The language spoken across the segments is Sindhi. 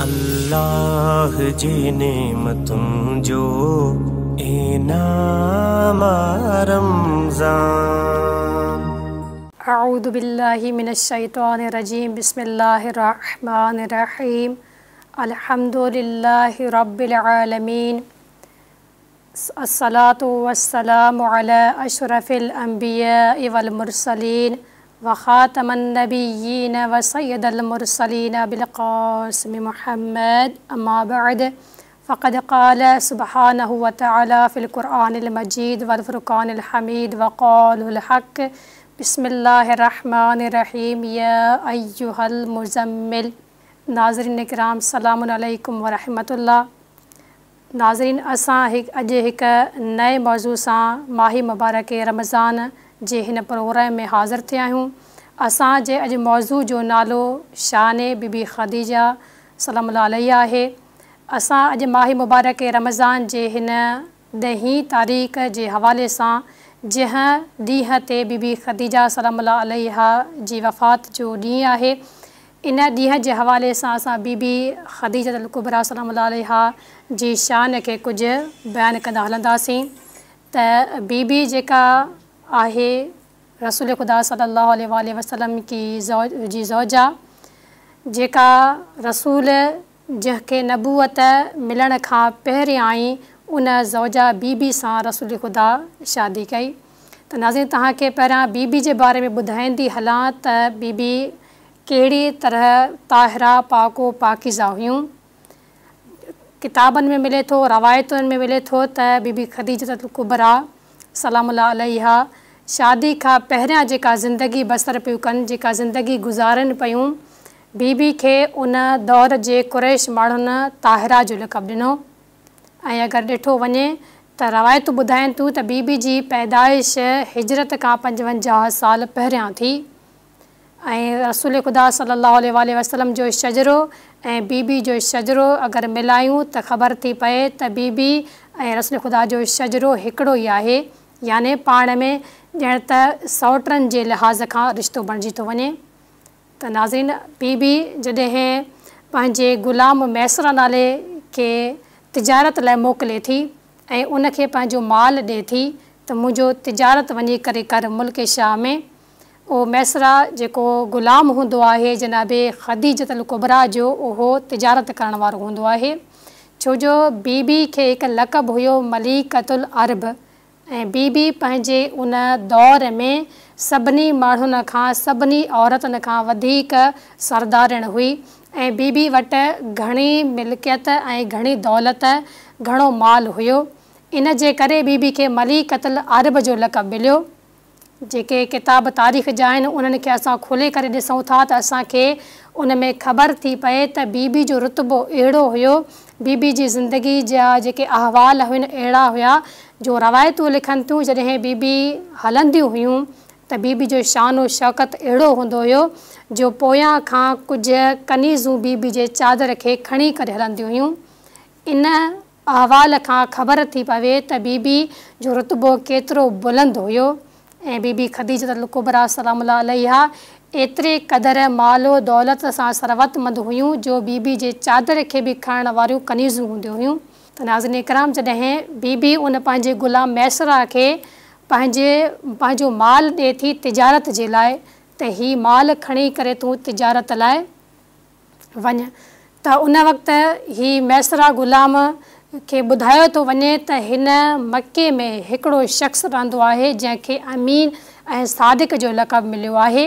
الله جي نعمتن جو انعام آ رمضان. اعوذ بالله من الشيطان الرجيم بسم الله الرحمن الرحيم الحمد لله رب العالمين الصلوة والسلام علي اشرف الانبياء والمرسلين وخاتم النبيين وسيد المرسلين بالقاسم محمد اما بعد فقد قال سبحانه وتعالى في القرآن المجيد والفرقان الحميد وقوله الحق بسم الله الرحمن الرحيم يا ايها المزمل ناظرين ڪرام سلام عليڪم ورحمة الله ناظرين اسان اڄ هڪ نئين موضوع سان ماهي مبارڪ رمضان جي هن پروگرام ۾ حاضر ٿيا آهيون. اسان جي اڄ موضوع جو نالو شان بي بي خديجه سلام الله عليها آهي. اسان اڄ ماهي مبارڪ رمضان جي هن ڏهين تاريخ جي حوالي سان جنهن ڏينهن تي بي بي خديجه سلام الله عليها جي وفات جو ڏينهن آهي، ان ڏينهن جي حوالي سان اسان بي بي خديجه الڪبريٰ سلام الله عليها جي شان کي ڪجهه بيان ڪندا هلنداسين ته بي بي جيڪا آهي رسول خدا صلي الله عليه واٰله وسلم ڪي جي زوجه جيڪا رسول جنهن کي نبوت ملڻ کان پهريائين ان زوجه بي بي سان رسول خدا شادي ڪئي ته ناظرين توهان کي پهريان بي بي جي باري ۾ ٻڌائيندي هلان ته بي بي ڪهڙي طرح طاهره پاڪ و پاڪيزه هيون. ڪتابن ۾ ملي ٿو، روايتن ۾ ملي ٿو ته بي بي خديجة الڪبريٰ سلام الله عليها شادي کان پهريان جيڪا زندگي بسر پيون ڪن، جيڪا زندگي گذارين پيون، بي بي کي ان دور جي قريش ماڻهن طاهره جو لقب ڏنو ۽ اگر ڏٺو وڃي ته روايتون ٻڌائين ٿيون ته بي بي جي پيدائش هجرت کان 55 سال پهريان ٿي. ۽ رسول خدا صلي الله عليه واٰله وسلم جو شجرو ۽ بي بي جو شجرو اگر ملايون ته خبر ٿي پئي ته بي بي ۽ رسول خدا جو شجرو هڪڙو ئي آهي يعني پاڻ ۾ ڄڻ ته سئوٽن جي لحاظ کان رشتو بڻجي ٿو وڃي ته ناظرين بي بي جڏهن پنهنجي غلام ميسره نالي کي تجارت لاء موڪلي ٿي ۽ ان کي پنهنجو مال ڏي ٿي ته منهنجو تجارت وڃي ڪري ڪر ملڪ شام ۾ اهو ميسره جيڪو غلام هوندو آهي جناب خديجة الڪبريٰ جو اهو تجارت ڪرڻ وارو هوندو آهي ڇو جو بي بي کي هڪ لقب هيو مليڪة العرب ۽ بي بي پنهنجي ان دور ۾ سڀني ماڻهن کان سڀني عورتن کان وڌيڪ سردارڻ هئي ۽ بي بي وٽ گهڻي ملڪيت ۽ گهڻي دولت گهڻو مال هيو ان جي ڪري بي بي کي مليڪة العرب جو لقب مليو. جيڪي ڪتاب تاريخ جا آهن انهن کي اسان کولي ڪري ڏسون ٿا ته اسان کي ان ۾ خبر ٿي پئي ته بي بي جو رتبو اهڙو هيو، بي بي جي زندگي جا جيڪي احوال هين اهڙا هيا جو روايتون لکن ٿيون جڏهن بي بي هلنديون هيون ته بي بي جو شان و شوڪت اهڙو هوندو هيو جو پويان کان ڪجهه ڪنيزون بي بي جي چادر کي کڻي ڪري هلنديون هيون ان احوال کان خبر ٿي پوي ته بي بي جو رتبو ڪيترو بلند هيو ۽ بي بي خديجة الڪبريٰ سلام الله عليها ايتري قدر مال و دولت سان ثروتمند هيون جو بي بي جي چادر کي به کڻڻ واريون ڪنيزون هونديون هيون. ته ناظرين ڪرام جڏهن بي بي ان پنهنجي غلام ميسره کي پنهنجي پنهنجو مال ڏي ٿي تجارت جي لاء ته هي مال کڻي ڪري تون تجارت لاء وڃ ته ان وقت هي ميسره غلام کي ٻڌايو ٿو وڃي ته هن مڪي ۾ هڪڙو شخص رهندو آهي جنهن کي امين ۽ صادق جو لقب مليو آهي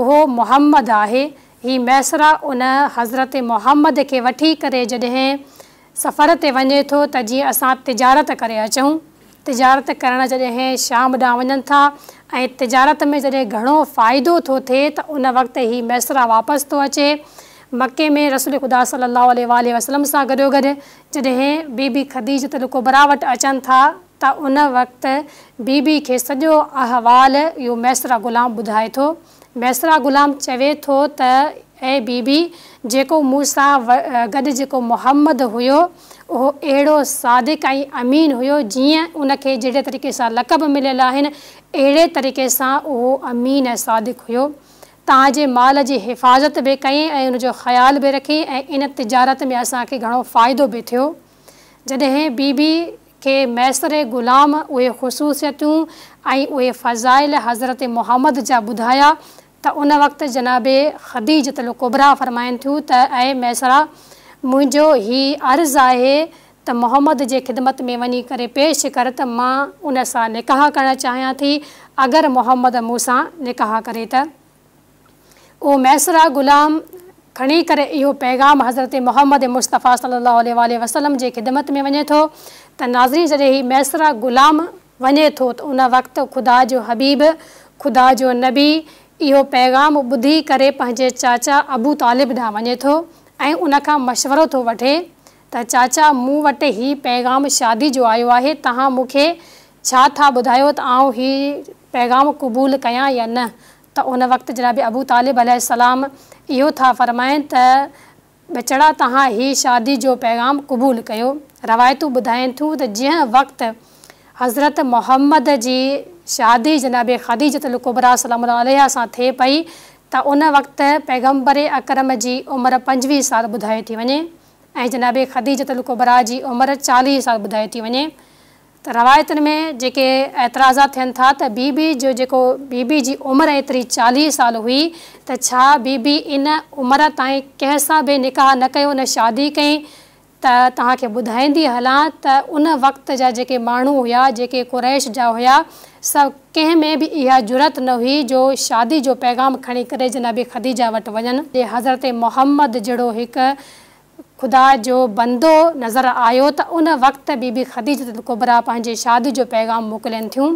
اهو محمد آهي هي ميسره ان حضرت محمد کي وٺي ڪري جڏهن سفر تي وڃي ٿو ته جيئن اسان تجارت ڪري اچون. تجارت ڪرڻ جڏهن شام ڏانهن وڃن ٿا ۽ تجارت ۾ جڏهن گهڻو فائدو ٿو ٿئي ته ان وقت هي ميسره واپس ٿو اچي مڪي ۾ رسول خدا صلي الله عليه واٰله وسلم سان گڏوگڏ جڏهن بي بي خديجة الڪبريٰ وٽ اچن ٿا ته ان وقت بي بي کي سڄو احوال اهو ميسره غلام ٻڌائي ٿو. ميسره غلام چوي ٿو ته اي بي بي! جيڪو مون سان گڏ جيڪو محمد هيو، اهو اهڙو صادق ۽ امين هيو، جيئن ان کي جهڙي طريقي سان لقب مليل آهن، اهڙي طريقي سان اهو امين ۽ صادق هيو. توهان جي مال جي حفاظت به ڪئي ۽ ان جو خيال به رکيئي ۽ ان تجارت ۾ اسان کي گهڻو فائدو به ٿيو. جڏهن بي بي کي ميسره غلام اهي خصوصيتون ۽ اهي فضائل حضرت محمد جا ٻڌايا ته ان وقت جناب خديجة الڪبريٰ فرمائن ٿيون ته اي ميسره! منهنجو هي عرض آهي ته محمد جي خدمت ۾ وڃي ڪري پيش ڪر ته مان ان سان نڪاح ڪرڻ چاهيان ٿي، اگر محمد مون سان نڪاح ڪري ته. اهو ميسره غلام کڻي ڪري اهو پيغام حضرت محمد مصطفيٰ صلي الله عليه واٰله وسلم جي خدمت ۾ وڃي ٿو ته ناظرين جڏهن هي ميسره غلام وڃي ٿو ته ان وقت خدا جو حبيب، خدا جو نبي اهو پيغام ٻڌي ڪري پنهنجي چاچا ابو طالب ڏانهن وڃي ٿو ۽ ان کان مشورو ٿو وٺي ته چاچا مون وٽ هي پيغام شادي جو آيو آهي توهان مون کي ڇا ٿا ٻڌايو ته آئون هي پيغام قبول ڪيان يا نه ته ان وقت جناب ابو طالب عليه السلام اهو ٿا فرمائن ته ٻچڙا توهان هي شادي جو پيغام قبول ڪيو روايتون ٻڌائين ٿيون ته جنهن وقت حضرت محمد جي شادي جناب خديجة الڪبريٰ سلام الله عليها سان ٿئي پئي ته ان وقت پيغمبر اڪرم جي عمر 25 سال ٻڌائي ٿي وڃي ۽ جناب خديجة الڪبريٰ جي عمر 40 سال ٻڌائي ٿي وڃي ته روايتن ۾ جيڪي اعتراضات ٿين ٿا ته بي بي جو جيڪو بي بي جي عمر ايتري 40 سال هئي ته ڇا بي بي ان عمر تائين ڪنهن سان به نڪاح نه ڪيو نه شادي ڪئي ته توهان کي ٻڌائيندي هلان ته ان وقت جا جيڪي ماڻهو هيا جيڪي قريش جا هيا سو ڪنهن ۾ به اها جرئت نه هئي جو شادي جو پيغام کڻي ڪري جناب خديجه وٽ وڃن. حضرت محمد جهڙو هڪ خدا جو بندو نظر آيو ته ان وقت بي بي خديجة الڪبريٰ پنهنجي شادي جو پيغام موڪلين ٿيون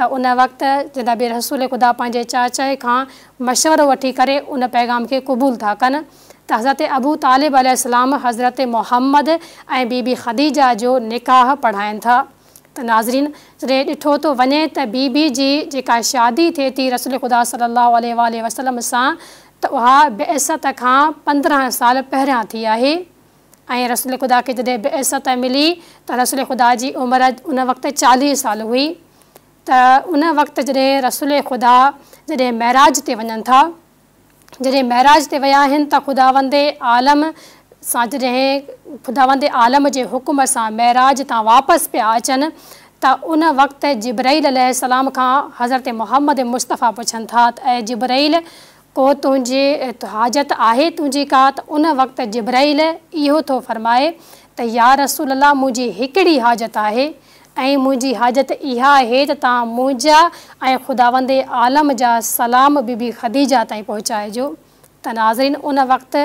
ته ان وقت جناب رسول خدا پنهنجي چاچي کان مشورو وٺي ڪري ان پيغام کي قبول ٿا ڪن ته حضرت ابو طالب عليه السلام حضرت محمد ۽ بي بي خديجه جو نڪاح پڙهائين ٿا ته ناظرين جڏهن ڏٺو ٿو وڃي ته بي بي جي جيڪا شادي ٿئي ٿي رسول خدا صلي الله عليه واٰله وسلم سان ته اها بعثت کان 15 سال پهريان ٿي آهي ۽ رسول خدا کي جڏهن بعثت ملي ته رسول خدا جي عمر ان وقت 40 سال هئي ته ان وقت جڏهن رسول خدا جڏهن معراج تي وڃن ٿا جڏهن معراج تي ويا آهن ته خداوند عالم سان جڏهن خداوند عالم جي حڪم سان معراج تان واپس پيا اچن ته ان وقت جبرائيل عليه السلام کان حضرت محمد مصطفيٰ پڇن ٿا ته اي جبرائيل ڪو تنهنجي حاجت آهي تنهنجي ڪا ته ان وقت جبرائيل اهو ٿو فرمائي ته يا رسول الله منهنجي هڪڙي حاجت آهي ۽ منهنجي حاجت اها آهي ته توهان منهنجا ۽ خداوند عالم جا سلام بي بي خديجه تائين پهچائجو ته ناظرين ان وقت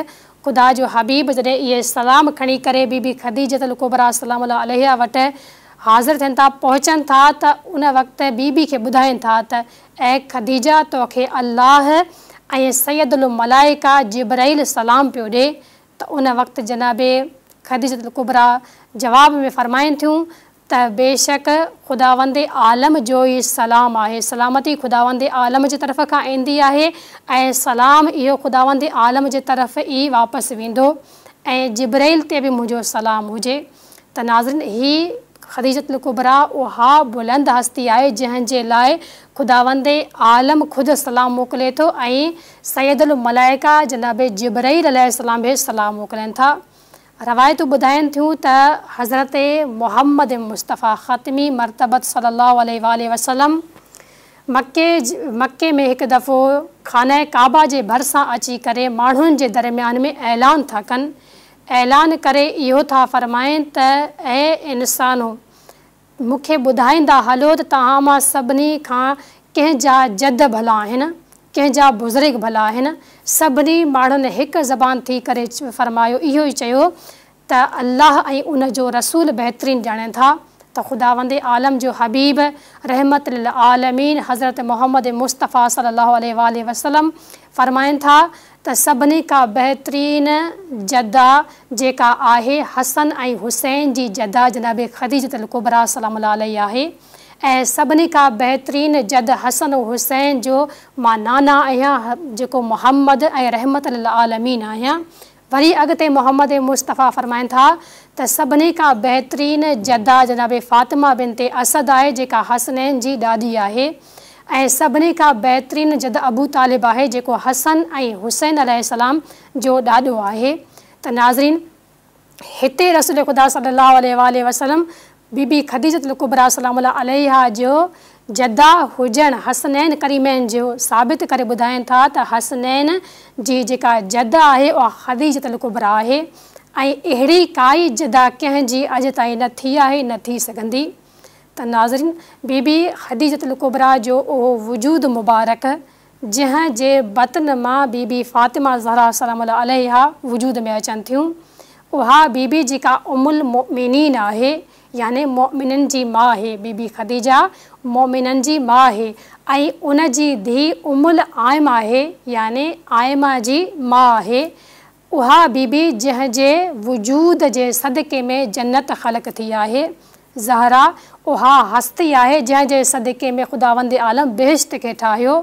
خدا جو حبيب جڏهن اهي سلام کڻي ڪري بي بي خديجة الڪبريٰ سلام الله عليها وٽ حاضر ٿين ٿا پهچن ٿا ته ان وقت بي بي کي ٻڌائين ٿا ته اي خديجه توکي الله ۽ سيد الملائڪه جبرائيل سلام پيو ڏي ته ان وقت جناب خديجة الڪبريٰ جواب ۾ فرمائن ٿيون ته بيشڪ خداوند عالم جو ئي سلام آهي، سلامتي خداوند عالم جي طرف کان ايندي آهي ۽ سلام اهو خداوند عالم جي طرف ئي واپس ويندو ۽ جبرائيل تي به منهنجو سلام هجي ته ناظرين هي خديجة الڪبريٰ اها بلند هستي آهي جنهن جي لاء خداوند عالم خود سلام موڪلي ٿو ۽ سيد الملائڪه جناب جبرائيل عليه السلام به سلام موڪلين ٿا. روايتون ٻڌائين ٿيون ته حضرت محمد مصطفيٰ ختمي مرتبت صلي الله عليه واٰله وسلم مڪي مڪي ۾ هڪ دفعو خانه ڪعبه جي ڀرسان اچي ڪري ماڻهن جي درميان ۾ اعلان ٿا ڪن اعلان ڪري اهو ٿا فرمائين ته اي انسانو! مون کي ٻڌائيندا هلو ته توهان مان سڀني کان ڪنهن جا جد ڀلا آهن، ڪنهن جا بزرگ ڀلا آهن؟ سڀني ماڻهن هڪ زبان ٿي ڪري فرمايو اهو ئي چيو ته الله ۽ ان جو رسول بهترين ڄاڻين ٿا ته خداوند عالم جو حبيب رحمت للعالمين حضرت محمد مصطفيٰ صلي الله عليه واٰله وسلم فرمائن ٿا ته سڀني کان بهترين جده جيڪا آهي حسن ۽ حسين جي جده جناب خديجة الڪبريٰ سلام الله عليه آهي ۽ سڀني کان بهترين جد حسن و حسين جو مان نانا آهيان جيڪو محمد ۽ رحمت للعالمين آهيان وري اڳتي محمد مصطفيٰ فرمائن ٿا ته سڀني کان بهترين جده جناب فاطمه بنت اسد آهي جيڪا حسنين جي ڏاڏي آهي. ۽ سڀني کان بهترين جد ابو طالب آهي جيڪو حسن ۽ حسين عليه السلام جو ڏاڏو آهي. ته ناظرين! هتي رسول خدا صلي الله عليه واٰله وسلم بي بي خديجة الڪبريٰ سلام الله عليها جو جده هجڻ حسنين ڪريمين جو ثابت ڪري ٻڌائين ٿا ته حسنين جي جيڪا جده آهي اها خديجة الڪبريٰ آهي ۽ اهڙي ڪائي جده ڪنهن جي اڄ تائين نه ٿي آهي نه ٿي سگهندي. ته ناظرين! بي بي خديجة الڪبريٰ جو اهو وجود مبارڪ جنهن جي بطن مان بي بي فاطمه زهرا سلام الله عليها وجود ۾ اچن ٿيون، اها بي بي جيڪا ام المؤمنين آهي، يعني مؤمنن جي ماء آهي، بي بي خديجه مؤمنن جي ماء آهي ۽ ان جي ڌيء ام الائمه آهي، يعني ائمه جي ماء آهي، اها بي بي جنهن جي وجود جي صدقي ۾ جنت خلق ٿي آهي، زهرا اها هستي آهي جنهن جي صدقي ۾ خداوند عالم بهشت کي ٺاهيو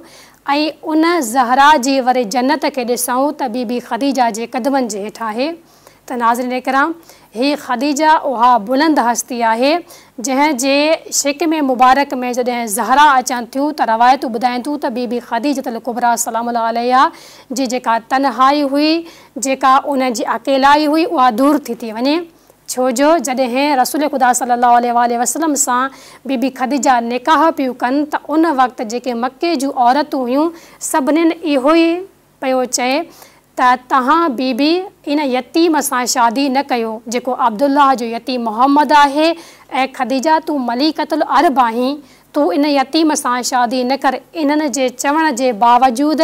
۽ ان زهرا جي وري جنت کي ڏسون ته بي بي خديجه جي قدمن جي هيٺ آهي. ته ناظرين ڪرام! هي خديجه اها بلند هستي آهي، جنهن جي شڪم مبارڪ ۾ جڏهن زهرا اچن ٿيون ته روايتون ٻڌائين ٿيون ته بي بي خديجة الڪبريٰ سلام الله عليها جي جيڪا تنهائي هئي، جيڪا ان جي اڪيلائي هئي اها دور ٿي ٿي وڃي. ڇو جو جڏهن رسول خدا صلي الله عليه واٰله وسلم سان بي بي خديجه نڪاح پيون ڪن ته ان وقت جيڪي مڪي جون عورتون هيون سڀنين اهو ئي پيو چئي ته توهان بي بي ان يتيم سان شادي نه ڪيو جيڪو عبدالله جو يتيم محمد آهي اي خديجه تون ملڪة العرب آهين تون ان يتيم سان شادي نه ڪر انهن جي چوڻ جي باوجود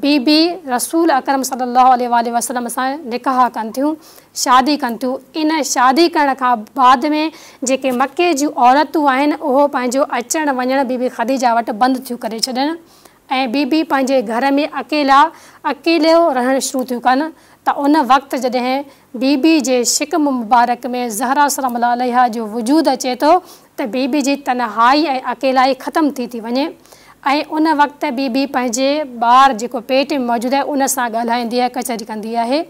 بي بي رسول اڪرم صلي الله عليه واٰله وسلم سان نڪاح ڪن ٿيون شادي ڪن ٿيون ان شادي ڪرڻ کان بعد ۾ جيڪي مڪي جون عورتون آهن اهو پنهنجو اچڻ وڃڻ بي بي خديجه وٽ بند ٿيون ڪري ڇڏن ۽ بي بي پنهنجي گهر ۾ اڪيلا اڪيلو رهڻ شروع ٿيون ڪن ته ان وقت جڏهن بي بي جي شڪم مبارڪ ۾ زهرا سلام الله عليها جو وجود اچي ٿو ته بي بي جي تنهائي ۽ اڪيلائي ختم ٿي ٿي وڃي ۽ ان وقت بي بي پنهنجي ٻار جيڪو پيٽ ۾ موجود آهي ان سان ڳالهائيندي آهي ڪچهري ڪندي آهي.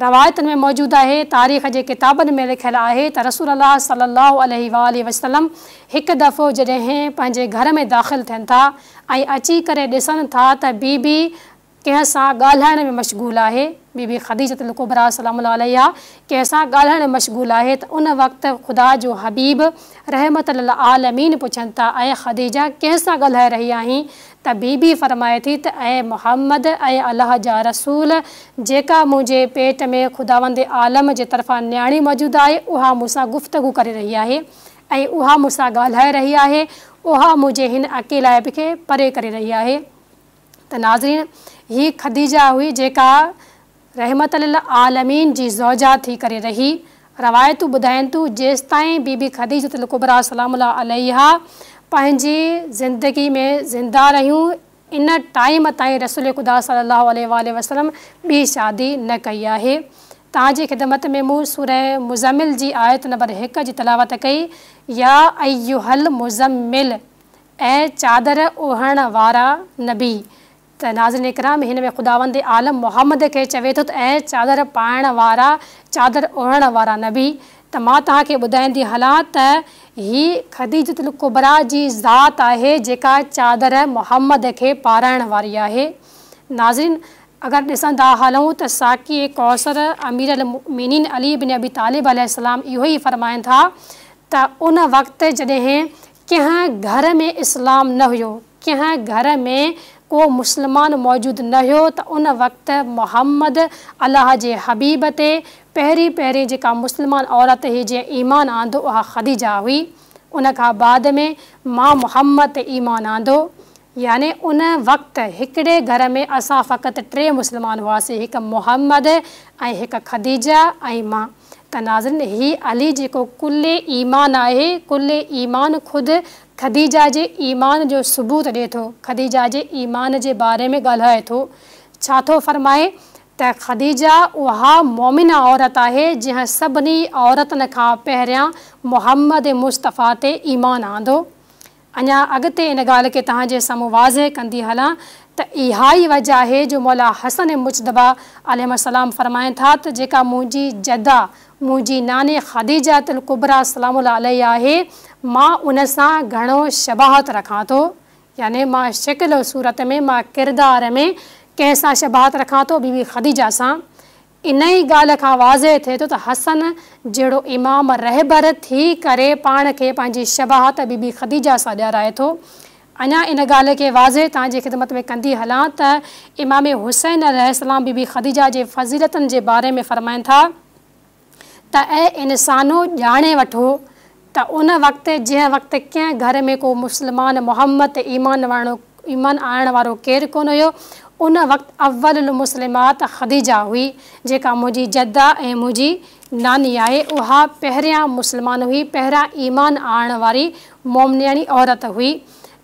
روايتن ۾ موجود آهي، تاريخ جي ڪتابن ۾ لکيل آهي ته رسول الله صلي الله عليه واٰله وسلم هڪ دفعو جڏهن پنهنجي گهر ۾ داخل ٿين ٿا ۽ اچي ڪري ڏسن ٿا ته بي بي ڪنهن سان ڳالهائڻ ۾ مشغول آهي، بي بي خديجة الڪبريٰ سلام الله عليها ڪنهن سان ڳالهائڻ ۾ مشغول آهي ته ان وقت خدا جو حبيب رحمت للعالمين پڇن ٿا اي خديجه ڪنهن سان ڳالهائي رهي آهين؟ ته بي بي فرمائي ٿي ته اي محمد، اي الله جا رسول! جيڪا منهنجي پيٽ ۾ خداوند عالم جي طرفان نياڻي موجود آهي، اها مون سان گفتگو ڪري رهي آهي ۽ اها مون سان ڳالهائي رهي آهي، اها منهنجي هن اڪيلائپ کي پري ڪري رهي آهي. ته ناظرين! هي خديجه هئي جيڪا رحمت للعالمين جي زوجه ٿي ڪري رهي. روايتون ٻڌائين ٿيون جيستائين بي بي خديجة الڪبريٰ سلام الله عليها پنهنجي زندگي ۾ زنده رهيون ان ٽائيم تائين رسول خدا صلي الله عليه واٰله وسلم ٻي شادي نه ڪئي آهي. توهان جي خدمت ۾ مون سوره مزمل جي آيت نمبر هڪ جي تلاوت ڪئي يا ايها المزمل اي چادر اوڙهڻ وارا نبي ته ناظرين ڪرام هن ۾ خداوند عالم محمد کي چوي ٿو ته اي چادر پائڻ وارا، چادر اوڙهڻ وارا نبي! ته مان توهان کي ٻڌائيندي هلان ته هي خديجة الڪبريٰ جي ذات آهي جيڪا چادر محمد کي پارائڻ واري آهي. ناظرين! اگر ڏسندا هلون ته ساقي ڪوثر امير المؤمنين علي بن ابي طالب عليه السلام اهو ئي فرمائن ٿا ته ان وقت جڏهن ڪنهن گهر ۾ اسلام نه هيو، ڪنهن گهر ۾ ڪو مسلمان موجود نه هيو ته ان وقت محمد الله جي حبيب تي پهرين پهرين جيڪا مسلمان عورت هئي جنهن ايمان آندو اها خديجه هئي ان کان بعد ۾ مان محمد تي ايمان آندو يعني ان وقت هڪڙي گهر ۾ اسان فقط ٽي مسلمان هئاسين هڪ محمد ۽ هڪ خديجه ۽ مان. ته ناظرين هي علي جيڪو ڪل ايمان آهي، ڪل ايمان خود خديجه جي ايمان جو ثبوت ڏئي ٿو، خديجه جي ايمان جي باري ۾ ڳالهائي ٿو، ڇا ٿو فرمائي ته خديجه اها مؤمنه عورت آهي جنهن سڀني عورتن کان پهريان محمد مصطفيٰ تي ايمان آندو. اڃا اڳتي ان ڳالهه کي توهان جي سامهون واضح ڪندي هلان ته اها ئي وجه آهي جو مولا حسن مجتبيٰ عليهم السلام فرمائن ٿا ته جيڪا منهنجي جده، منهنجي ناني خديجة الڪبريٰ سلام الله عليها آهي، مان ان سان گهڻو شباهت رکان ٿو. يعني مان شڪل و صورت ۾، مان ڪردار ۾ ڪنهن سان شباهت رکان ٿو؟ بي بي خديجه سان. انهيء ڳالهه کان واضح ٿئي ٿو ته حسن جهڙو امام رهبر ٿي ڪري پاڻ کي پنهنجي شباهت بي بي خديجه سان ڏيارائي ٿو. اڃا ان ڳالهه کي واضح توهان جي خدمت ۾ ڪندي هلان ته امام حسين عليه السلام بي بي خديجه جي فضيلتن جي باري ۾ فرمائن ٿا ته اي انسانو ڄاڻي وٺو ته ان وقت جنهن وقت ڪنهن گهر ۾ ڪو مسلمان محمد تي ايمان ايمان آڻڻ وارو ڪير ڪونه هيو، ان وقت اول المسلمات خديجه هئي، جيڪا منهنجي جده ۽ منهنجي ناني آهي، اها پهريان مسلمان هئي، پهريان ايمان آڻڻ واري مومنياڻي عورت هئي.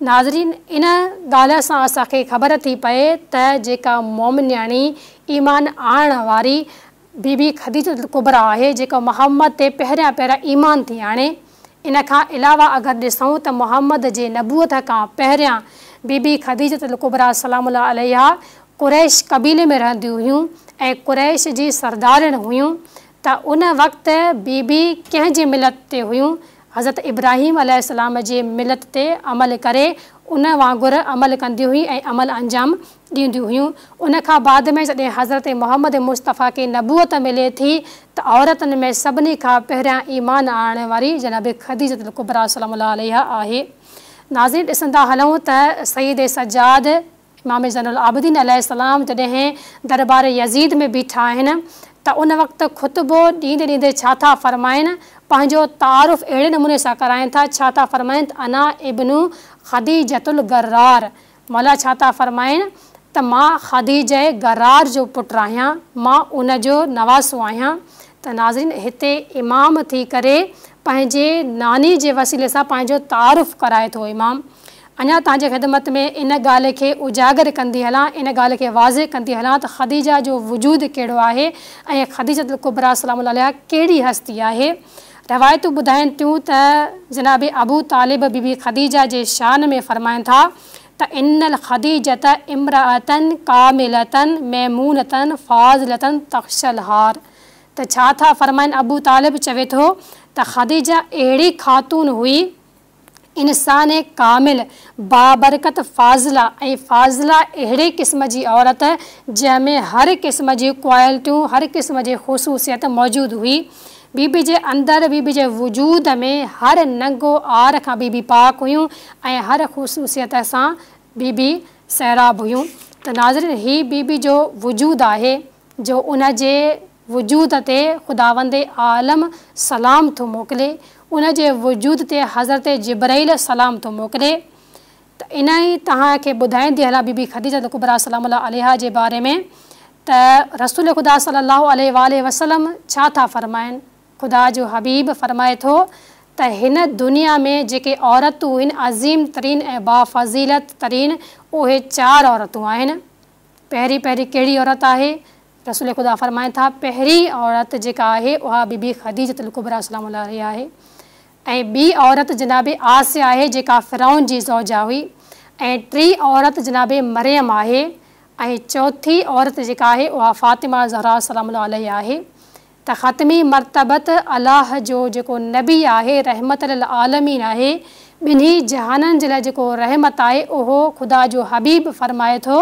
ناظرين! ان ڳالهه سان اسان کي خبر ٿي پئي ته جيڪا مومنياڻي ايمان آڻڻ واري بي بي خديجة الڪبريٰ آهي جيڪا محمد تي پهريان پهريان ايمان ٿي آڻي. ان کان علاوه اگر ڏسون ته محمد جي نبوت کان پهريان بي بي خديجة الڪبريٰ سلام الله عليها قريش قبيلي ۾ رهنديون هيون ۽ قريش جي سردارڻ هيون ته ان وقت بي بي ڪنهن جي ملت تي هيون حضرت ابراهيم عليه السلام جي ملت تي عمل ڪري ان وانگر عمل ڪنديون هئي ۽ عمل انجام ڏينديون هيون. ان کان بعد ۾ جڏهن حضرت محمد مصطفيٰ کي نبوت ملي ٿي ته عورتن ۾ سڀني کان پهريان ايمان آڻڻ واري جناب خديجة الڪبريٰ سلام الله عليها آهي. ناظرين ڏسندا هلون ته سيد سجاد امام زين العابدين عليه السلام جڏهن دربار يزيد ۾ بيٺا آهن ته ان وقت خطبو ڏيندي ڏيندي ڇا ٿا فرمائن، پنهنجو تعارف اهڙي نموني سان ڪرائين ٿا، ڇا ٿا فرمائن ته انا ابن خديجة الغرار مولا ڇا ٿا فرمائن ته مان خديجه غرار جو پٽ آهيان، مان ان جو نواسو آهيان ته ناظرين هتي امام ٿي ڪري پنهنجي ناني جي وسيلي سان پنهنجو تعارف ڪرائي ٿو امام اڃا توهان جي خدمت ۾ ان ڳالهه کي اجاگر ڪندي هلان، ان ڳالهه کي واضح ڪندي هلان ته خديجه جو وجود ڪهڙو آهي ۽ خديجة الڪبريٰ سلام الله عليها ڪهڙي هستي آهي. روايتون ٻڌائين ٿيون ته جناب ابو طالب بي بي خديجه جي شان ۾ فرمائن ٿا ته ان الخديجة امرأة ڪاملة ميمونة فاضلة تغشي الحار ته ڇا ٿا فرمائن ابو طالب چوي ٿو ته خديجه اهڙي خاتون هئي انسان ڪامل، بابرڪت فاضله ۽ فاضله اهڙي قسم جي عورت جنهن ۾ هر قسم جي ڪوالٽيون، هر قسم جي خصوصيت موجود هئي. بي بي جي اندر، بي بي جي وجود ۾ هر ننگ و عار کان بي بي پاڪ هيون ۽ هر خصوصيت سان بي بي سيراب هيون ته ناظرين هي بي بي جو وجود آهي جو ان جي وجود تي خداوند عالم سلام ٿو موڪلي، ان جي وجود تي حضرت جبرئيل سلام ٿو موڪلي ته ان ئي توهان کي ٻڌائيندي هلان بي بي خديجة الڪبريٰ سلام الله عليها جي باري ۾ ته رسول خدا صلي الله عليه واٰله وسلم ڇا ٿا فرمائن، خدا جو حبيب فرمائي ٿو ته هن دنيا ۾ جيڪي عورتون آهن عظيم ترين ۽ بافضيلت ترين اهي چار عورتون آهن. پهرين پهرين ڪهڙي عورت آهي؟ رسول خدا فرمائن ٿا، پهرين عورت جيڪا آهي اها بي بي خديجة الڪبريٰ سلام الله عليها آهي ۽ ٻي عورت جناب آسيه آهي جيڪا فرعون جي زوجه هئي ۽ ٽين عورت جناب مريم آهي ۽ چوٿين عورت جيڪا آهي اها فاطمه زهراء سلام الله عليها آهي ته ختمي مرتبت الله جو جيڪو نبي آهي رحمت للعالمين آهي، ٻنهي جهانن جي لاء جيڪو رحمت آهي اهو خدا جو حبيب فرمائي ٿو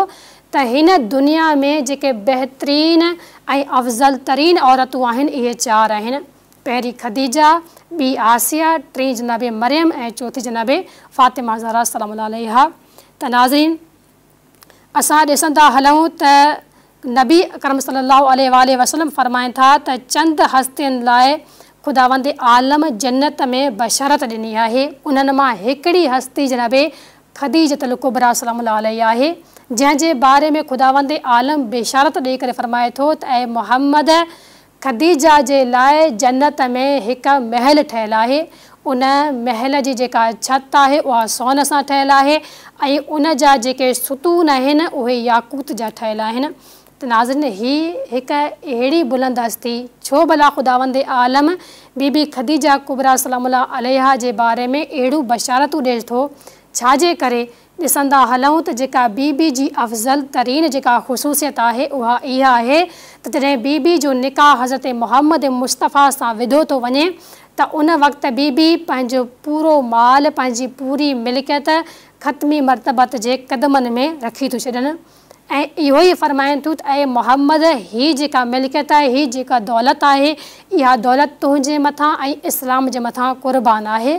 ته هن دنيا ۾ جيڪي بهترين ۽ افضل ترين عورتون آهن اهي چار آهن، پهرين خديجه، ٻي آسيه، ٽين جناب مريم ۽ چوٿين جناب فاطمه زهرا سلام الله عليها ته ناظرين! اسان ڏسندا هلون ته نبي اڪرم صلي الله عليه واٰله وسلم فرمائن ٿا ته چند هستين لاء خداوند عالم جنت ۾ بشارت ڏني آهي انهن مان هڪڙي هستي جناب خديجة الڪبريٰ سلام الله عليها آهي جنهن جي باري ۾ خداوند عالم بشارت ڏئي ڪري فرمائي ٿو ته اي محمد خديجه جي لاء جنت ۾ هڪ محل ٺهيل آهي، ان محل جي جيڪا ڇت آهي اها سون سان ٺهيل آهي ۽ ان جا جيڪي ستون آهن اهي ياقوت جا ٺهيل آهن ته ناظرين هي هڪ اهڙي بلند هستي ڇو ڀلا خداوند عالم بي بي خديجه ڪبريٰ سلام الله عليها جي باري ۾ اهڙيون بشارتون ڏئي ٿو ڇا جي ڪري ڏسندا هلون ته جيڪا بي بي جي افضل ترين جيڪا خصوصيت آهي اها اها آهي ته جڏهن بي بي جو نڪاح حضرت محمد مصطفيٰ سان وڌو ٿو وڃي ته ان وقت بي بي پنهنجو پورو مال پنهنجي پوري ملڪيت ختمي مرتبت جي قدمن ۾ رکي ٿيون ڇڏن ۽ اهو ئي فرمائن ٿيون ته اي محمد! هي جيڪا ملڪيت آهي، هي جيڪا دولت آهي، اها دولت تنهنجي مٿان ۽ اسلام جي مٿان قربان آهي.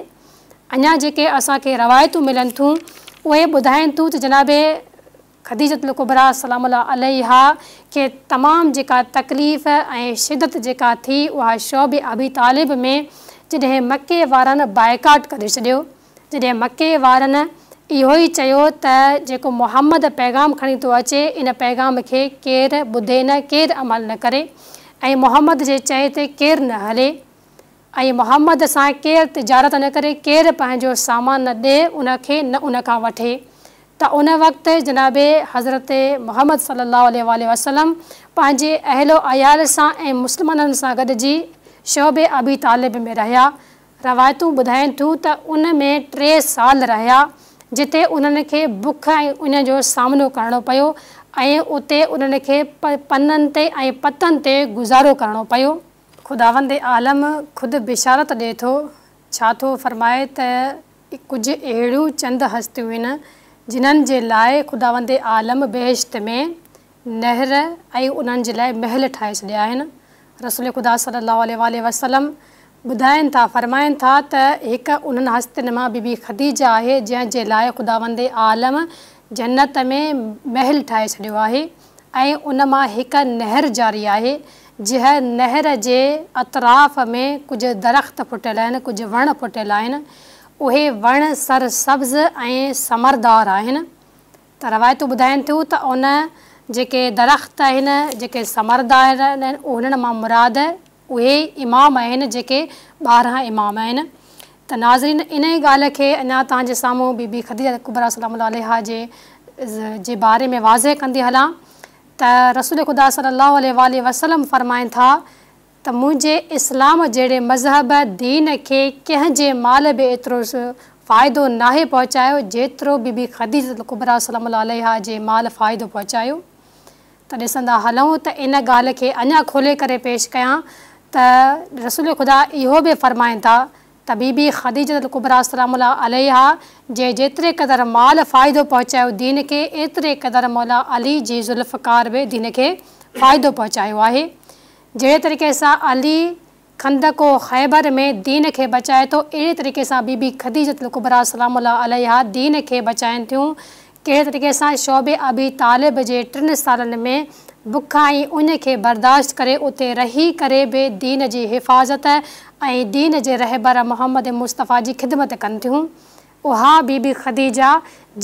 اڃا جيڪي اسان کي روايتون ملن ٿيون، اهي ٻڌائن ٿيون ته جناب خديجة الڪبريٰ سلام الله عليها کي تمام جيڪا تڪليف ۽ شدت جيڪا ٿي اها شعب ابي طالب ۾ جڏهن مڪي وارن بائيڪاٽ ڪري ڇڏيو، جڏهن مڪي وارن اهو ئي چيو ته جيڪو محمد پيغام کڻي ٿو اچي ان پيغام کي ڪير ٻڌي نه ڪير عمل نه ڪري ۽ محمد جي چئي تي ڪير نه هلي ۽ محمد سان ڪير تجارت نه ڪري ڪير پنهنجو سامان نه ڏي ان کي نه ان کان وٺي ته ان وقت جناب حضرت محمد صلي الله عليه واٰله وسلم پنهنجي اهل و عيال سان ۽ مسلمانن سان گڏجي شعب ابي طالب ۾ رهيا روايتون ٻڌائين ٿيون ته ان ۾ ٽي سال رهيا، جتي انهن کي بک ۽ اڃ جو سامنو ڪرڻو پيو ۽ اتي انهن کي پنن تي ۽ پتن تي گذارو ڪرڻو پيو. خداوند عالم خود بشارت ڏئي ٿو، ڇا ٿو فرمائي ته ڪجهه اهڙيون چند هستيون آهن، جنهن جي لاء خداوند عالم بهشت ۾. نهر ۽ انهن جي لاء محل ٺاهي ڇڏيا آهن. رسول خدا صلي الله عليه واٰله وسلم ٻڌائين ٿا، فرمائن ٿا ته هڪ انهن هستين مان بي بي خديجه آهي جنهن جي لاء خداوند عالم جنت ۾ محل ٺاهي ڇڏيو آهي ۽ ان مان هڪ نهر جاري آهي جنهن نهر جي اطراف ۾ ڪجهه درخت ڦٽيل آهن ڪجهه وڻ ڦٽيل آهن اهي وڻ سر سبز ۽ ثمردار آهن. ته روايتون ٻڌائين ٿيون ته ان جيڪي درخت آهن، جيڪي ثمردار آهن، انهن مان مراد اهي امام آهن جيڪي 12 امام آهن. ته ناظرين انهي ڳالهه کي اڃا توهان جي سامهون بي بي خديجه ڪبريٰ سلام الله عليها جي جي باري ۾ واضح ڪندي هلان ته رسول خدا صلي الله عليه واٰله وسلم فرمائن ٿا ته منهنجي اسلام جهڙي مذهب، دين، کي ڪنهن جي مال به ايترو فائدو ناهي پهچايو جيترو بي بي خديجة الڪبريٰ سلام الله عليها جي مال فائدو پهچايو ته ڏسندا هلون ته ان ڳالهه کي اڃا کولي ڪري پيش ڪيان ته رسول خدا اهو به فرمائن ٿا ته بي بي خديجة الڪبريٰ سلام الله عليها جي جيتري قدر مال فائدو پهچايو دين کي ايتري قدر مولا علي جي ذوالفقار به دين کي فائدو پهچايو آهي. جهڙي طريقي سان علي خندق و خيبر ۾ دين کي بچائي ٿو اهڙي طريقي سان بي بي خديجة الڪبريٰ سلام الله عليها دين کي بچائن ٿيون. ڪهڙي طريقي سان شعب ابي طالب جي ٽن سالن ۾ بک ۽ اڃ کي برداشت ڪري اتي رهي ڪري به دين جي حفاظت ۽ دين جي رهبر محمد مصطفيٰ جي خدمت ڪن ٿيون. اها بي بي خديجه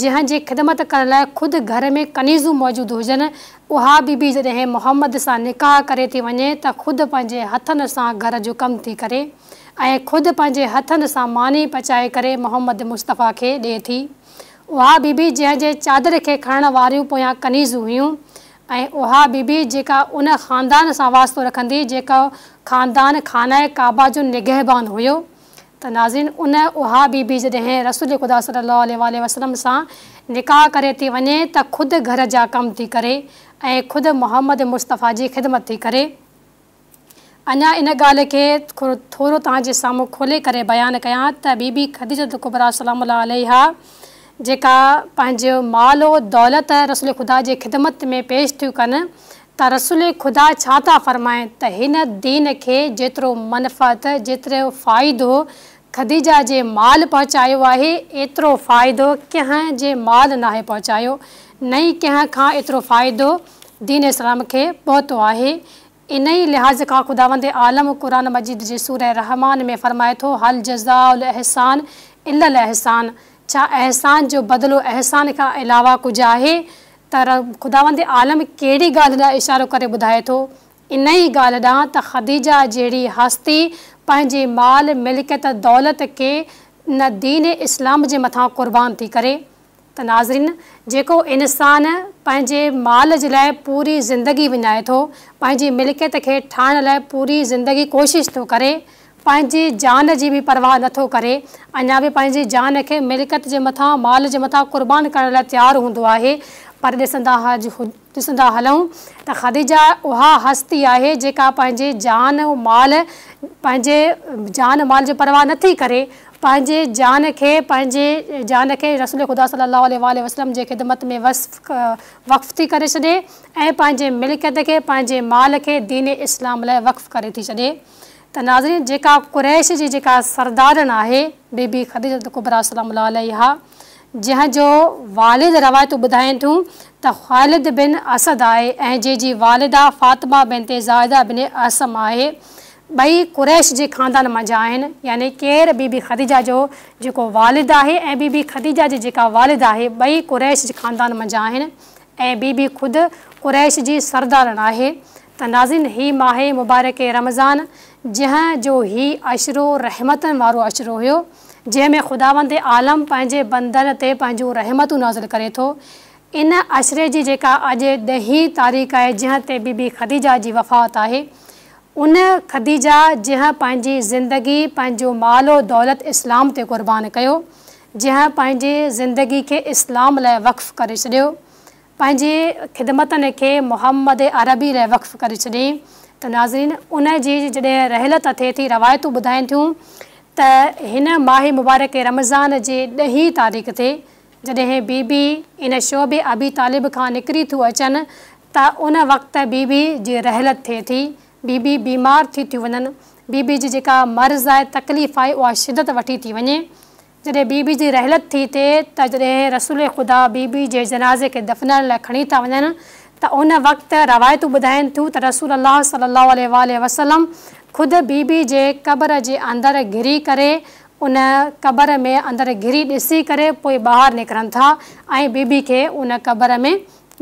جنهن جي خدمت ڪرڻ لاء خود گهر ۾ ڪنيزون موجود هجن، اها بي بي جڏهن محمد سان نڪاح ڪري ٿي وڃي ته خود پنهنجي هٿن سان گهر جو ڪم ٿي ڪري ۽ خود پنهنجي هٿن سان ماني پچائي ڪري محمد مصطفيٰ کي ڏئي ٿي. اها بي بي جنهن جي چادر کي کڻڻ واريون پويان ڪنيزون هيون ۽ اها بي بي جيڪا ان خاندان سان واسطو رکندي جيڪو خاندان خانه ڪعبه جو نگهبان هيو. ته ناظرين ان اها بي بي جڏهن رسول خدا صلي الله عليه واٰله وسلم سان نڪاح ڪري ٿي وڃي ته خود گهر جا ڪم ٿي ڪري ۽ خود محمد مصطفيٰ جي خدمت ٿي ڪري. اڃا ان ڳالهه کي ٿورو توهان جي سامهون کولي ڪري بيان ڪيان ته بي بي خديجة الڪبريٰ سلام الله عليها جيڪا پنهنجو مال و دولت رسول خدا جي خدمت ۾ پيش ٿيون ڪن ته رسول خدا ڇا ٿا فرمائن ته هن دين کي جيترو منفعت، جيترو فائدو خديجه جي مال پهچايو آهي، ايترو فائدو ڪنهن جي مال ناهي پهچايو، نه ئي ڪنهن کان ايترو فائدو دين اسلام کي پهتو آهي. انهي لحاظ کان خداوند عالم قرآن مجيد جي سوره رحمان ۾ فرمائي ٿو، هل جزاء الاحسان الا الاحسان ڇا احسان جو بدلو احسان کان علاوه ڪجهه آهي؟ ته خداوند عالم ڪهڙي ڳالهه ڏانهن اشارو ڪري ٻڌائي ٿو؟ انهيء ڳالهه ڏانهن ته خديجه جهڙي هستي پنهنجي مال، ملڪيت، دولت کي نه دين اسلام جي مٿان قربان ٿي ڪري. ته ناظرين! جيڪو انسان پنهنجي مال جي لاء پوري زندگي وڃائي ٿو، پنهنجي ملڪيت کي ٺاهڻ لاء پوري زندگي ڪوشش ٿو ڪري، پنهنجي جان جي به پرواهه نه ٿو ڪري، اڃا به پنهنجي جان کي ملڪيت جي مٿان، مال جي مٿان قربان ڪرڻ لاء تيار هوندو آهي، پر ڏسندا ڏسندا هلون ته خديجه اها هستي آهي جيڪا پنهنجي جان و مال پنهنجي جان مال جي پرواهه نٿي ڪري، پنهنجي جان کي پنهنجي جان کي رسول خدا صلي الله عليه واٰله وسلم جي خدمت ۾ وصف وقف ٿي ڪري ڇڏي ۽ پنهنجي ملڪيت کي پنهنجي مال کي دين اسلام لاء وقف ڪري ٿي ڇڏي ته ناظرين جيڪا قريش جي جيڪا سردارڻ آهي بي بي خديجة الڪبريٰ سلام الله عليها جنهن جو والد روايتون ٻڌائين ٿيون ته خالد بن اسد آهي ۽ جنهن جي والده فاطمه بنت زاهده بن اعصم آهي. ٻئي قريش جي خاندان منجهان آهن يعني ڪير بي بي خديجه جو جيڪو والد آهي ۽ بي بي خديجه جي جيڪا والده آهي ٻئي قريش جي خاندان منجهان آهن ۽ بي بي خود قريش جي سردارڻ آهي ته ناظرين هي ماه مبارڪ رمضان جنهن جو هي عشرو رحمتن وارو عشرو هيو جنهن ۾ خداوند عالم پنهنجي بندن تي پنهنجون رحمتون نازل ڪري ٿو. ان عشري جي جيڪا اڄ ڏهين تاريخ آهي جنهن تي بي بي خديجه جي وفات آهي. ان خديجه جنهن پنهنجي زندگي، پنهنجو مال و دولت اسلام تي قربان ڪيو، جنهن پنهنجي زندگي کي اسلام لاء وقف ڪري ڇڏيو، پنهنجي خدمتن کي محمد عربي لاء وقف ڪري ڇڏيائين ته ناظرين ان جي جڏهن رحلت ٿئي ٿي روايتون ٻڌائين ٿيون ته هن ماه مبارڪ رمضان جي ڏهين تاريخ تي جڏهن بي بي ان شعب ابي طالب کان نڪري ٿيون اچن ته ان وقت بي بي جي رحلت ٿئي ٿي بي بي بيمار ٿي ٿيون وڃن بي بي جي جيڪا مرض آهي تڪليف آهي اها شدت وٺي ٿي وڃي جڏهن بي بي جي رحلت ٿي ٿئي ته جڏهن رسول خدا بي بي جي جنازي کي دفنائڻ لاء کڻي ٿا وڃن ته ان وقت روايتون ٻڌائين ٿيون ته رسول الله صلي الله عليه واٰله وسلم خود بي بي جي قبر جي اندر گهڙي ڪري ان قبر ۾ اندر گهڙي ڏسي ڪري پوء ٻاهر نڪرن ٿا ۽ بي بي کي ان قبر ۾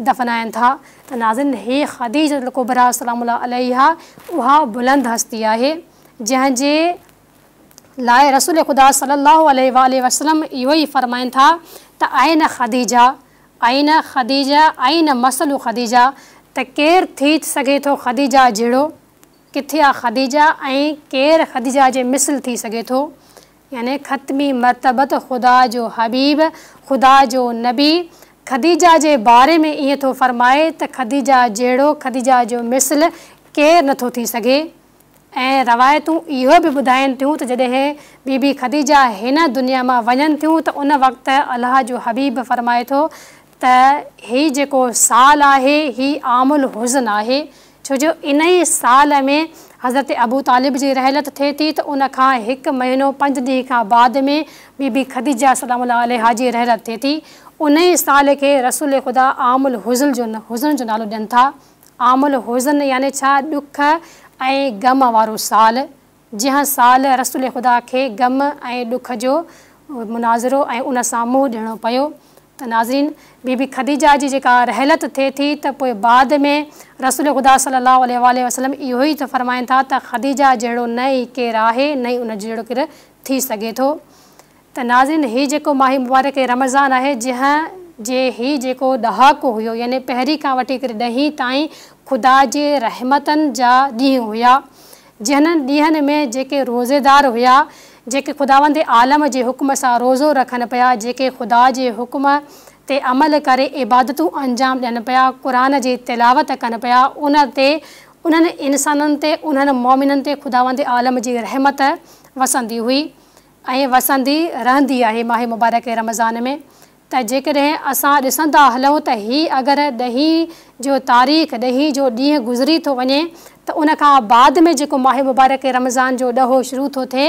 دفنائن ٿا ته ناظرين هي خديجة الڪبريٰ سلام الله عليها اها بلند هستي آهي جنهن جي لاء رسول خدا صلي الله عليه واٰله وسلم اهو ئي فرمائن ٿا ته N Khadija N Khadija N مثل خديجه ته ڪير ٿي سگهي ٿو خديجه جهڙو ڪٿي آ خديجه ۽ ڪير خديجه جي مثل ٿي سگهي ٿو يعني ختمي مرتبت خدا جو حبيب خدا جو نبي خديجه جي باري ۾ ائين ٿو فرمائي ته خديجه جهڙو خديجه جو مثل ڪير نٿو ٿي سگهي. ۽ روايتون اهو به ٻڌائين ٿيون ته جڏهن بي بي خديجه هن دنيا مان وڃن ٿيون ته ان وقت الله جو حبيب فرمائي ٿو ته هي جيڪو سال آهي هي عام الحزن آهي ڇو جو ان ئي سال ۾ حضرت ابو طالب جي رحلت ٿئي ٿي ته ان کان هڪ مهينو پنج ڏينهن کان بعد ۾ بي بي خديجه سلام الله عليها جي رحلت ٿئي ٿي ان ئي سال کي رسول خدا عام الحزن جو نالو ڏين ٿا. عام الحزن يعني ڇا ڏک ۽ غم وارو سال، جنهن سال رسول خدا کي غم ۽ ڏک جو مناظرو ۽ ان سان منهن ڏيڻو پيو ته ناظرين بي بي خديجه جي جيڪا رحلت ٿئي ٿي ته پوء بعد ۾ رسول خدا صلي الله عليه واٰله وسلم اهو ئي ته فرمائن ٿا ته خديجه جهڙو نه ئي ڪير آهي نه ئي ان جهڙو ڪير ٿي سگهي ٿو. ته ناظرين هي جيڪو ماه مبارڪ رمضان آهي جنهن جي هي جيڪو ڏهاڪو هيو يعني پهرين کان وٺي ڪري ڏهين تائين خدا جي رحمتن جا ڏينهن هيا جنهن ڏينهن ۾ جيڪي روزيدار هيا جيڪي خداوند عالم جي حڪم سان روزو رکن پيا جيڪي خدا جي حڪم تي عمل ڪري عبادتون انجام ڏين پيا قرآن جي تلاوت ڪن پيا ان تي انهن انسانن تي انهن مؤمنن تي خداوند عالم جي رحمت وسندي هئي ۽ وسندي رهندي آهي ماه مبارڪ رمضان ۾ ته جيڪڏهن اسان ڏسندا هلون ته هي اگر ڏهين جو تاريخ ڏهين جو ڏينهن گذري ٿو وڃي ته ان کان بعد ۾ جيڪو ماه مبارڪ رمضان جو ڏهو شروع ٿو ٿئي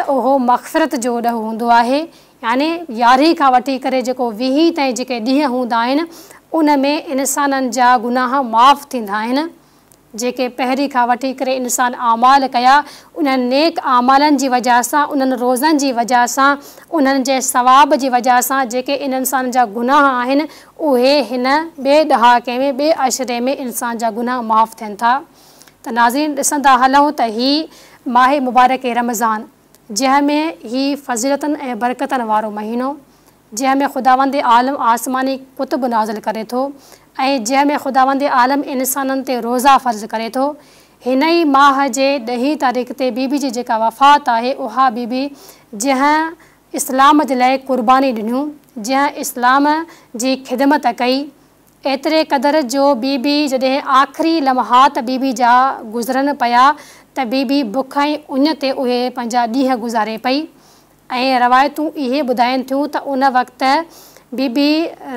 ته اهو مغفرت جو ڏهو هوندو آهي يعني يارهين کان وٺي ڪري جيڪو ويهين تائين جيڪي ڏينهن هوندا آهن ان ۾ انسانن جا گناهه معاف ٿيندا آهن. جيڪي پهرين کان وٺي ڪري انسان اعمال ڪيا، انهن نيڪ اعمالن جي وجه سان، انهن روزن جي وجه سان، انهن جي ثواب جي وجه سان جيڪي ان انسان جا گناهه آهن، اهي هن ٻئي ڏهاڪي ۾ ٻئي عشري ۾ انسان جا گناهه معاف ٿين ٿا. ته ناظرين ڏسندا هلون ته هي ماه مبارڪ رمضان جنهن ۾ هي فضيلتن ۽ برڪتن وارو مهينو، جنهن ۾ خداوند عالم آسماني ڪتب نازل ڪري ٿو ۽ جنهن ۾ خداوند عالم انسانن تي روزا فرض ڪري ٿو. هن ئي ماهه جي ڏهين تاريخ تي بي بي جي جيڪا وفات آهي اها بي بي جنهن اسلام جي لاء قرباني ڏنيون، جنهن اسلام جي خدمت ڪئي، ايتري قدر جو بي بي جڏهن آخري لمحات بي بي جا گذرن پيا ته بي بي بک ۽ اڃ تي اهي پنهنجا ڏينهن گذاري پئي ۽ روايتون اهي ٻڌائين ٿيون ته ان وقت بي بي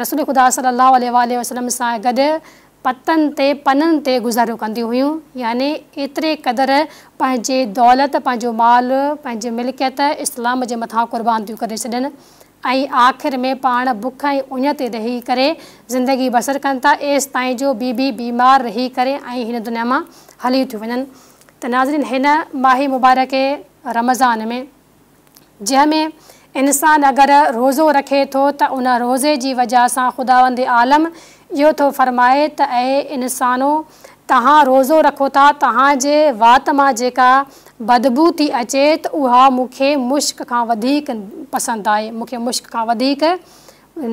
رسول خدا صلي الله عليه واٰله وسلم سان گڏ پتن تي پنن تي گذارو ڪنديون هيون يعني ايتري قدر پنهنجي دولت پنهنجو مال پنهنجي ملڪيت اسلام جي مٿان قربان ٿيون ڪري ڇڏن ۽ آخر ۾ پاڻ بک ۽ اڃ تي رهي ڪري زندگي بسر ڪن ٿا ايستائين جو بي بي بيمار رهي ڪري ۽ هن دنيا مان هلي ٿيون وڃن ته ناظرين هن ماهه مبارڪ رمضان ۾. جنهن ۾ انسان اگر روزو رکي ٿو ته ان روزي جي وجه سان خداوند عالم اهو ٿو فرمائي ته اي انسانو! توهان روزو رکو ٿا توهان جي وات مان جيڪا بدبو ٿي اچي ته اها مون کي مشڪ کان وڌيڪ پسند آهي مون کي مشڪ کان وڌيڪ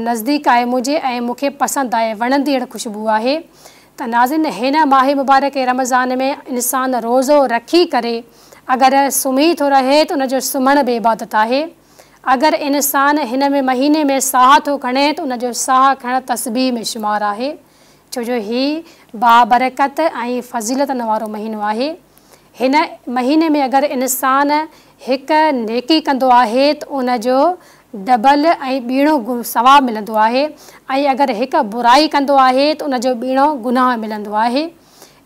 نزديڪ آهي منهنجي ۽ مون کي پسند آهي وڻندڙ خوشبو آهي ته ناظرين هن ماهه مبارڪ رمضان ۾ انسان روزو رکي ڪري اگر سمهي ٿو رهي ته ان جو سمهڻ به عبادت آهي. اگر انسان هن ۾ مهيني ۾ ساهه ٿو کڻي ته ان جو ساهه کڻڻ تسبيح ۾ شمار آهي. ڇو جو هي بابرڪت ۽ فضيلتن وارو مهينو آهي. هن مهيني ۾ اگر انسان هڪ نيڪي ڪندو آهي ته ان جو ڊبل ۽ ٻيڻو ثواب ملندو آهي ۽ اگر هڪ برائي ڪندو آهي ته ان جو ٻيڻو گناهه ملندو آهي.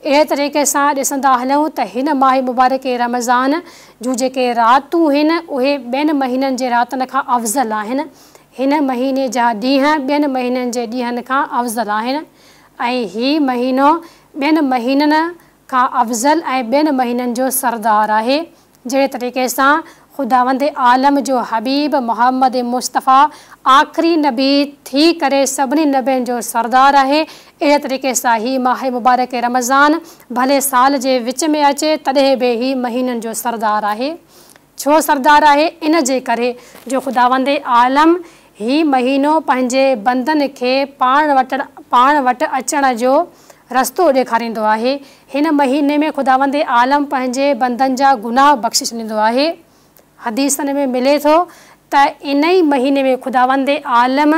اهڙي طريقي سان ڏسندا هلون ته هن ماهه مبارڪ رمضان جون جيڪي راتون هن اهي ٻين مهينن جي راتن کان افضل آهن. هن مهيني جا ڏينهن ٻين مهينن جي ڏينهن کان افضل آهن ۽ هي مهينو ٻين مهينن کان افضل ۽ ٻين مهينن جو سردار آهي. جهڙي طريقي سان خداوند عالم جو حبيب محمد مصطفيٰ آخري نبي ٿي ڪري سڀني نبين جو سردار آهي، اهڙي طريقي سان هي ماهه مبارڪ رمضان ڀلي سال جي وچ ۾ اچي تڏهن به هي مهينن جو سردار آهي. ڇو سردار آهي؟ ان جي ڪري جو خداوند عالم هي مهينو پنهنجي بندن کي پاڻ وٽ پاڻ وٽ اچڻ جو رستو ڏيکاريندو آهي. هن مهيني ۾ خداوند عالم پنهنجي بندن جا گناهه بخشي ڇڏيندو آهي. حديثن ۾ ملي ٿو ته ان ئي مهيني ۾ خداوند عالم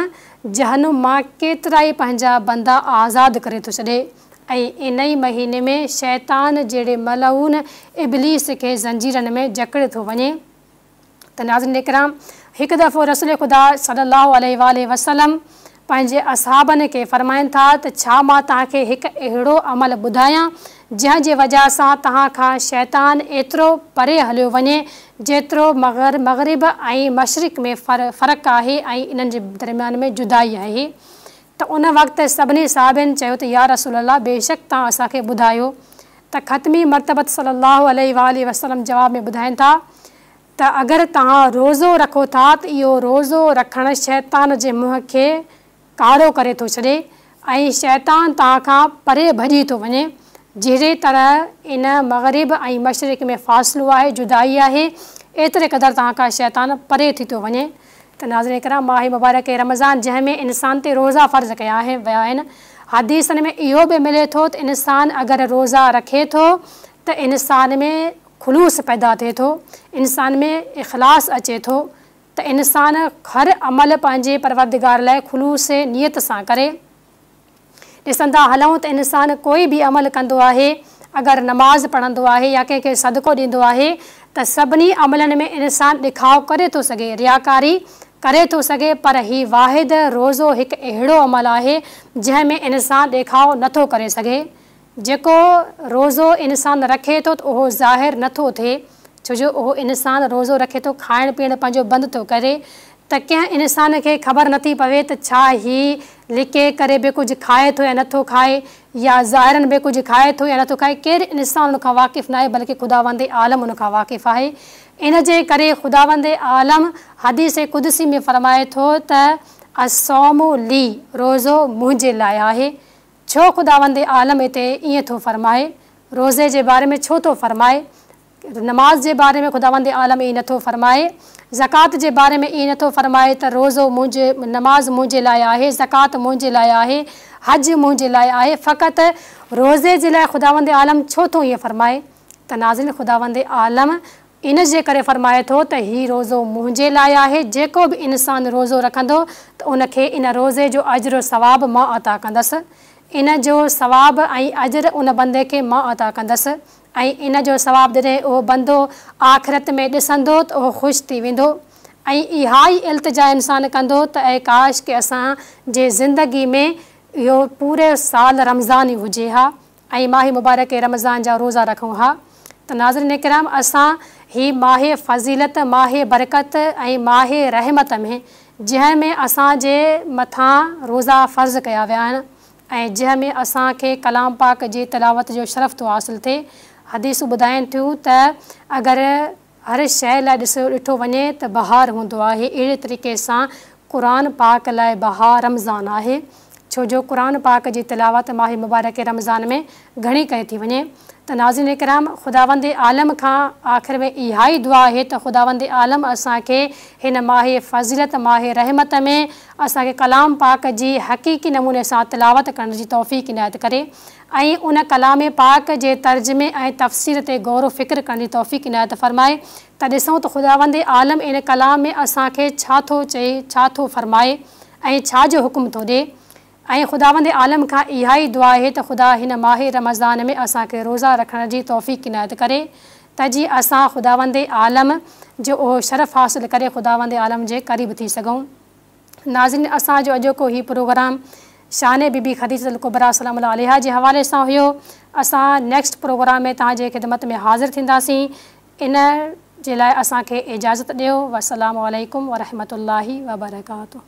جهنم مان ڪيترائي پنهنجا بندا آزاد ڪري ٿو ڇڏي ۽ ان ئي مهيني ۾ شيطان جهڙي ملعون ابليس کي زنجيرن ۾ جڪڙي ٿو وڃي. ته ناظرين ڪرام هڪ دفعو رسول خدا صلي الله عليه واٰله وسلم پنهنجي اصحابن کي فرمائن ٿا ته ڇا مان توهان کي هڪ اهڙو عمل ٻڌايان جنهن جي وجه سان توهان کان شيطان ايترو پري هليو وڃي جيترو مغرب ۽ مشرق ۾ فرق آهي ۽ انهن جي درميان ۾ جدائي آهي ته ان وقت سڀني صحابين چيو ته يا رسول الله بيشڪ توهان اسان کي ٻڌايو ته ختمي مرتبت صلّي اللّٰه عليه واٰله وسلّم جواب ۾ ٻڌائين ٿا ته اگر توهان روزو رکو ٿا ته اهو روزو رکڻ شيطان جي منهن کي ڪارو ڪري ٿو ڇڏي ۽ شيطان توهان کان پري ڀڄي ٿو وڃي جهڙي طرح ان مغرب ۽ مشرق ۾ فاصلو آهي جدائي آهي ايتري قدر توهان کان شيطان پري ٿي ٿو وڃي ته ناظرين ڪرام ماهه مبارڪ رمضان جنهن ۾ انسان تي روزا فرض ڪيا ويا آهن حديثن ۾ اهو به ملي ٿو ته انسان اگر روزا رکي ٿو ته انسان ۾ خلوص پيدا ٿئي ٿو انسان ۾ اخلاص اچي ٿو ته انسان هر عمل پنهنجي پروردگار لاء خلوص نيت سان ڪري. ڏسندا هلون ته انسان ڪوئي به عمل ڪندو آهي، اگر نماز پڙهندو آهي يا ڪنهن کي صدقو ڏيندو آهي ته سڀني عملن ۾ انسان ڏيکاء ڪري ٿو سگهي، رياڪاري ڪري ٿو سگهي پر هي واحد روزو هڪ اهڙو عمل آهي جنهن ۾ انسان ڏيکاء نه ٿو ڪري سگهي. جيڪو روزو انسان رکي ٿو ته اهو ظاهر نه ٿو ٿئي ڇو جو اهو انسان روزو رکي ٿو کائڻ پيئڻ پنهنجو بند ٿو ڪري ته ڪنهن انسان کي خبر نه ٿي پوي ته ڇا هي لڪي ڪري به ڪجهه کائي ٿو يا نه ٿو کائي يا ظاهراً به ڪجهه کائي ٿو يا نه ٿو کائي ڪير انسان ان کان واقف ناهي بلڪه خداوند عالم ان کان واقف آهي ان جي ڪري خداوند عالم حديث قدسي ۾ فرمائي ٿو ته الصوم لي روزو منهنجي لاء آهي ڇو خداوند عالم هتي ائين ٿو فرمائي؟ روزي جي باري ۾ ڇو ٿو فرمائي؟ نماز جي باري ۾ خداوند عالم ائين نٿو فرمائي؟ زڪوات جي باري ۾ ائين نٿو فرمائي ته روزو منهنجي، نماز منهنجي لاء آهي، زڪوات منهنجي لاء آهي، حج منهنجي لاء آهي، فقط روزي جي لاء خداوند عالم ڇو ٿو ائين فرمائي؟ ته ناظرين خداوند عالم ان جي ڪري فرمائي ٿو ته هي روزو منهنجي لاء آهي، جيڪو به انسان روزو رکندو ته ان کي ان روزي جو اجر و ثواب مان عطا ڪندس. ان جو ثواب ۽ اجر ان بندي کي مان عطا ڪندس ۽ ان جو ثواب جڏهن اهو بندو آخرت ۾ ڏسندو ته اهو خوش ٿي ويندو ۽ اها ئي التجا انسان ڪندو ته اي ڪاش ڪه اسان جي زندگي ۾ اهو پورو سال رمضان ئي هجي ها ۽ ماه مبارڪ رمضان جا روزا رکون ها ته ناظرين ڪرام اسان هي ماه فضيلت ماه برڪت ۽ ماه رحمت ۾ جنهن ۾ اسان جي مٿان روزا فرض ڪيا ويا آهن ۽ جنهن ۾ اسان کي ڪلام پاڪ جي تلاوت جو شرف ٿو حاصل ٿئي حديثون ٻڌائين ٿيون ته اگر هر شيء لاء ڏسو ڏٺو وڃي ته بهار هوندو آهي اهڙي طريقي سان قرآن پاڪ لاء بهار رمضان آهي ڇو جو قرآن پاڪ جي تلاوت ماه مبارڪ رمضان ۾ گهڻي ڪئي ٿي وڃي ته ناظرين ڪرام خداوند عالم کان آخر ۾ اها ئي دعا آهي ته خداوند عالم اسان کي هن ماه فضيلت ماه رحمت ۾ اسان کي ڪلام پاڪ جي حقيقي نموني سان تلاوت ڪرڻ جي توفيق عنايت ڪري ۽ ان ڪلام پاڪ جي ترجمي ۽ تفسير تي غور و فڪر ڪرڻ جي توفيق عنايت فرمائي ته ڏسون ته خداوند عالم ان ڪلام ۾ اسان کي ڇا ٿو چئي، ڇا ٿو فرمائي ۽ ڇا جو حڪم ٿو ڏئي ۽ خداوند عالم کان اها ئي دعا آهي ته خدا هن ماه رمضان ۾ اسان کي روزا رکڻ جي توفيق عنايت ڪري ته جيئن اسان خداوند عالم جو اهو شرف حاصل ڪري خداوند عالم جي قريب ٿي سگهون. ناظرين اسان جو اڄوڪو هي پروگرام شان بي بي خديجة الڪبريٰ سلام الله عليها جي حوالي سان هيو اسان نيڪسٽ پروگرام ۾ توهان جي خدمت ۾ حاضر ٿينداسين ان جي لاء اسان کي اجازت ڏيو والسلام عليڪم ورحمة الله وبرڪاته.